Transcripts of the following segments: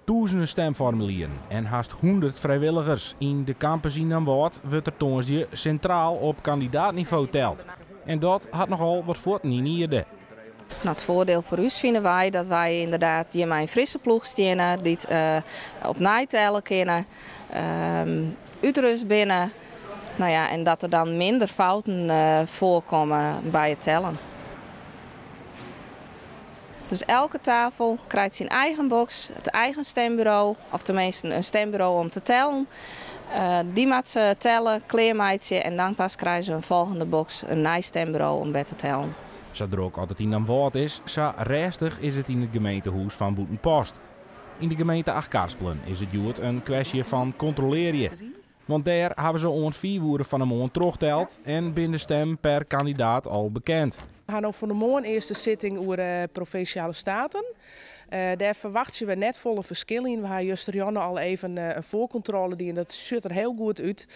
Tûzenen stemformulieren en hast 100 frijwilligers. Yn de kampus yn Damwâld wurdt der tongersdei sintraal op kandidaatnivo teld. En dat hat nochal wat fuotten yn ierde. Nou, it foardiel foar ús fine wy dat wy ynderdaad hjir mei in frisse ploech steane dy't opnij telle kinne, útrust binne. Nou ja, en dat der dan minder fouten foarkomme by it tellen. Dus elke tafel krijt syn eigen boks, it eigen stemburo, of teminsten in stemburo om te tellen. Dy moat se telle, klearmeitsje en dan pas krije se in folgjende boks, in nij stemburo om wer te tellen. Sa drok as it yn Damwâld is, sa rêstich is it yn it gemeentehûs fan Bûtenpost. Yn de gemeente Achtkarspelen is it hjoed in kwestje fan kontrolearje. Want dêr hawwe se oant 5 oere fan 'e moarn trochteld en binne de stimmen per kandidaat al bekend. We ha no fan 'e moarn earst de sitting oer de Provinsjale Steaten. Dêr ferwachtsje we net folle ferskil yn. We ha justerjûn al even in foarkontrôle dien. Dat sjocht der hiel goed út.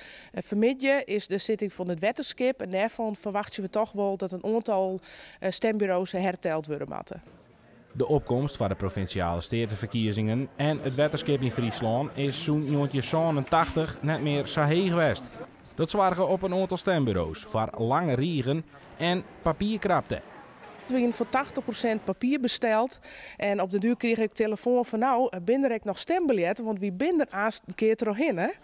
Fanmiddei is de sitting fan it wetterskip en dêrfan ferwachtsje we toch wol dat in oantal stemburo's herteld wurde moatte. De opkomst foar de Provinsjale Steateferkiezingen en it wetterskip yn Fryslân is sûnt 1987 net mear sa heech west. Dat soarge op in oantal stemburo's foar lange rigen en papierkrapte. We wiene foar 80% papier besteld en op de duer krige ik telefoan fan no, binne der ek noch stembiljetten, want wy binne der aanst in kear trochhinne.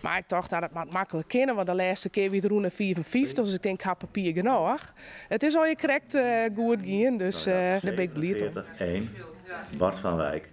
Mar ik tocht, nou, dat moat maklik kinne, want de lêste kear wie it rûn de 55, dus ik tink, ik ha papier genôch. It is allegear krekt goed gien, dus dêr bin ik bliid om. 47, 1, Bart van Wijk.